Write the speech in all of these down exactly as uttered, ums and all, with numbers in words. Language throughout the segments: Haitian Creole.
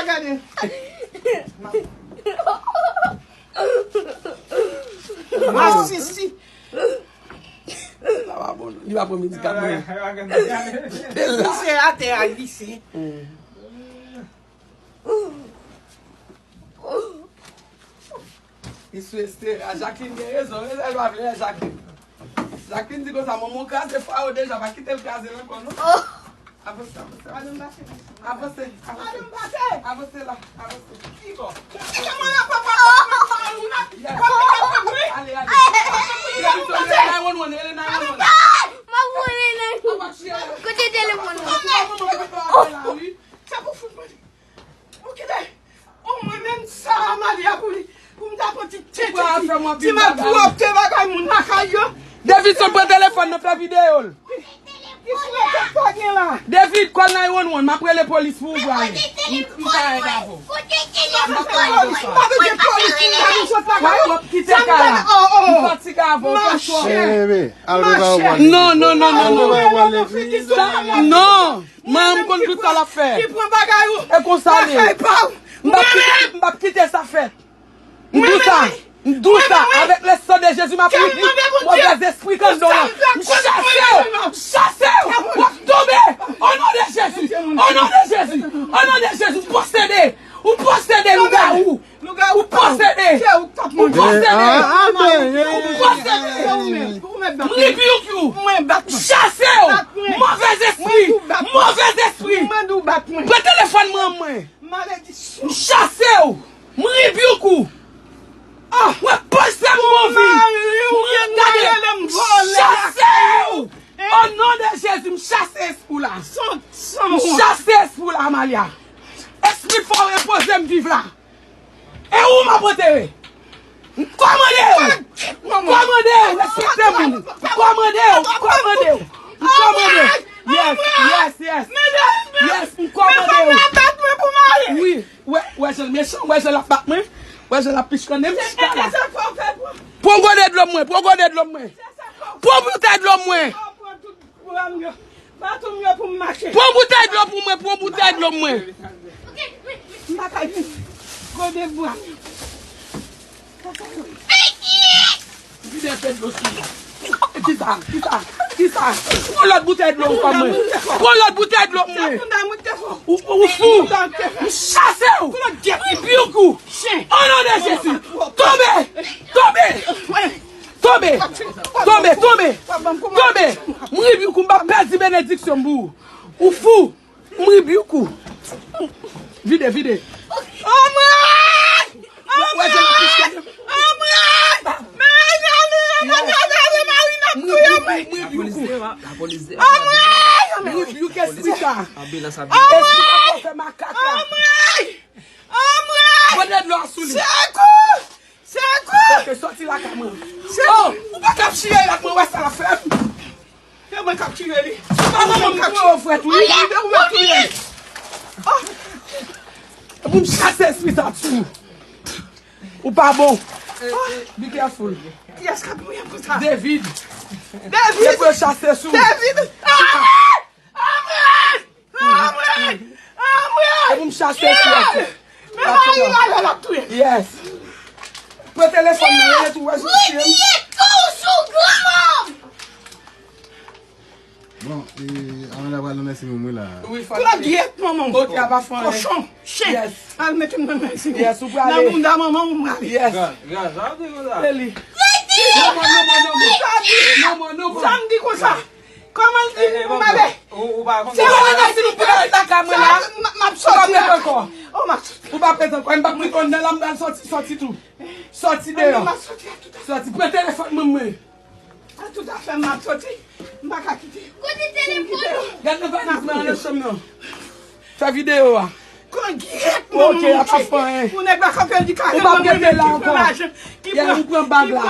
Gade. Masisi. Sa va bon. Li pa pran medikaman. Li se atè a glise. Li sou estera. Jacqueline gen rezon. Rezon, l pa vle Jacqueline. Jacqueline di konsa, manman w kraze fwa yo deja, pa kite l kraze l ankò, non. Avanse, avanse, avanse. Avanse, avanse. Avanse la, avanse. Ki bò? Yes. Ale, ale. Rele nine one one, rele nine one one. Kote telefòn nan? Se pou fout mwen. Ou kite. O mwen menm sa Amalia pou li. Pou m ta pran ti tete, ti mat pwòpte bagay moun lakay yo. Davidson pran telefòn nan, fè videyo l. Ki sou rezo pa gen la? David, call nine one one, m ap rele polis pou ou pral. M pa gen polis, m pa gen polis, m pa gen sot lakay yo. Kite kay la. M fatige avè w, fè chwa. Machè. Non, non, non, non, non. Non. Manman m konn tout sa l ap fè. Ki pran bagay ou. E konsa l ye. M p ap kite, m p ap kite sa fèt. M di w sa. M di w sa. Avèk le sang de Jésus, m ap reprann movèz espri k anndan w lan. M chase w. M chase w. W ap tonbe. O non de Jezi. O non de Jezi. O non de Jezi. M posede. Ou posede lougawou. Ou posede. Ou posede. Ou posede. M rebuke you. M chase w. Movèz espri. Movèz espri. Pran telefòn manman mwen. M chase w. M rebuke ou. Mwen poze m bon vi. M gade. M chase w. O non de Jezi, m chase espri w la. M chase espri w la, Amalia. Espri fò repoze m viv la. E ou m ap antere? M kòmande w! M kòmande w! Respekte moun! M kòmande w! M kòmande w! M kòmande w! Yes, yes, yes! Yes, m kòmande w! Wi, wè, wè jan l mechan, wè jan l ap bat mwen, wè jan l ap pichkannen m chita la. Pran gode dlo mwen, pran gode dlo mwen! Pran boutèy dlo mwen! Pran boutèy dlo pou mwen, pran boutèy dlo pou mwen. M pa ka vin. Gode bwa. Vide fè dlo sou mwen. Kisa? Kisa? Kisa? Pran lòt boutèy dlo pou mwen. Pran lòt boutèy dlo pou mwen. Ou, ou fou. M chase w. M rebuke ou. O non de Jezi. Tonbe. Tonbe. Tonbe! Tonbe! Tonbe! Tonbe! M rebuke ou, m pa pèdi benediksyon m pou ou. Ou fou! M rebuke ou. Vide, vide. Anmwey! Anmwey! Anmwey! Mezanmi, mezanmi, Marina ap touye mwen. M rebuke ou. Anmwey! M rebuke espri sa. Espri sa fè makak la. Anmwey! Anmwey! Pote dlo a sou li. Sekou! Sekou! Ok, soti lakay mwen. Oh, ou pa ka ap chire l ak mwen, wè sa l ap fè m. Se mwen k ap chire li. Se pa manman m k ap chire w, frèt, wi. Ou mèt touye. Oh. Pou m chase espri sa sou ou. Ou pa bon. Be careful. Kiyès k ap touye m konsa? David. David! Se pou yo chase sou ou. David! Ah! Anmwey! Anmwey! Anmwey! E pou m chase sou ou. Men mari m ale l ap touye m. Yes. Pran telefòn nan, rele tou wè si w touye m. Bon, e, Amanda pral nan mèsi moun wi la. Wi, fò l ale. Klòdyèt manman w. Ok, a pa fè anyen. Kochon, chen. Yes. Al mete m nan mèsi moun. Yes, ou prale. Nan bounda manman w m prale. Yes. Gaz, gaz, sa w di konsa. Se li. Non, non, non, non, non. Non, non, non. Sa m di konsa. Kòman l di m pou m ale? Se ou menm ki di m pou m rete lakay mwen la. M ap soti ankò. Ou pa prezan ankò. M p ap rete anndan la, m pral soti, soti tou. Soti deyò. Soti, pran telefòn mwen mwen. Toutafè, m ap soti. M pa ka kite. Kote telefòn ou? Gad nan valiz mwen an nan chanm nan. Fè videyo a. Ok, a pa fè anyen. Ou nèg la kanpe di kaka. Ou p ap rete la ankò. Ou pran bag la.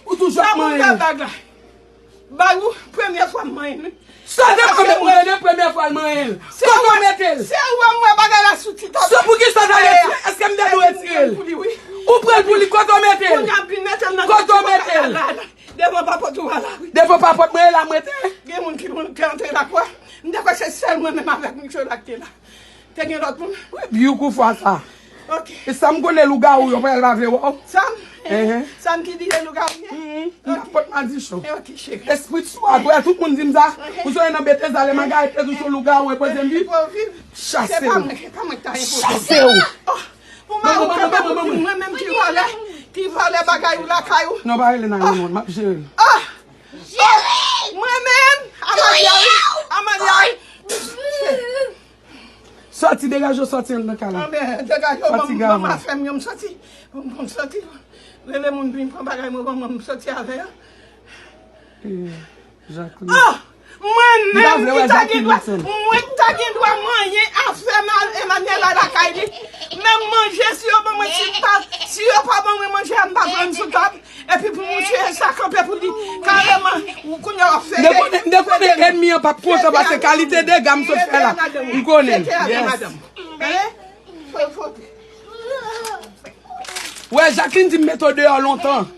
Ou toujou ap manyen. Bag ou, premye fwa m manyen l. Sa te fè mwen de premye fwa l manyen l. Kote w mete l? Se ou wè m wè bagay la sou ti tap. Se poukisa w ta retire? Èske m te dwe retire l? Ou pran l pou li, kote w mete l? Kote w mete l? Devan papòt ou a la, wi. Devan papòt mwen e la mwen te. Gen moun ki te antre lakwa. M te kwè se sèl mwen menm avèk misye la ki te la. Te gen lòt moun? Wi, byou kou fwa sa. Ok. E sa m konnen lougawou yo pral lave wè w. Sam? Ehe. Sam ki di se lougawou ye? Mhm. N ap pot madichon. Ok, cheri. Espri sou a, wè tout moun di m sa. Ou sou nan Betesda, lè Magay te di w se lougawou e poze m viv. Chase w. Se pa mwen, se pa mwen ki ta enpoze. Chase w. Oh, ou ma ou kapab di mwen menm ki vòlè, ki vòlè bagay ou lakay ou. Non, pa rele nine one one, m ap jere l. Ah! Mwen menm, Amalia, Amalia. Sòti, degaje w, sòti anndan kay la. Anben, degaje w, ban m afè m yo, m sòti. M sòti. Rele moun vin pran bagay mwen, ban mwen, m sòti avè yo. Eh, Jacqueline. Ah! Mwen menm ki ta gen dwa, mwen ki ta gen dwa manyen afè Emmanuela lakay li. Menm manje, si yo ban mwen, si pa, si yo pa ban mwen manje a, m pa pran l sou tab. Epi pou mouche sa kanpe pou di kareman, ou kounye a w ap fete. M te konnen, m te konnen ènmi an p ap kontan pase kalite dega m sot fè la. M konnen. Yes. Wè, Jacqueline di m mete w deyò lontan.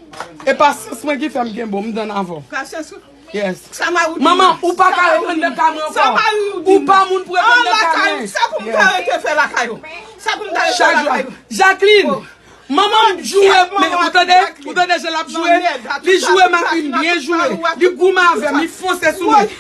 E pasyans mwen ki fè m kenbe w, m tann avè w. Pasyans ou? Yes. Manman, ou pa ka ret anndan kay mwen ankò. Ou pa moun pou ret anndan kay mwen. Sa pou m ta rete fè lakay ou? Sa pou m ta rete fè lakay ou? Jacqueline, manman m joure, men ou tande, ou tande jan l ap joure? Li joure mari m, byen joure. Li goumen avè m, li fonse sou mwen.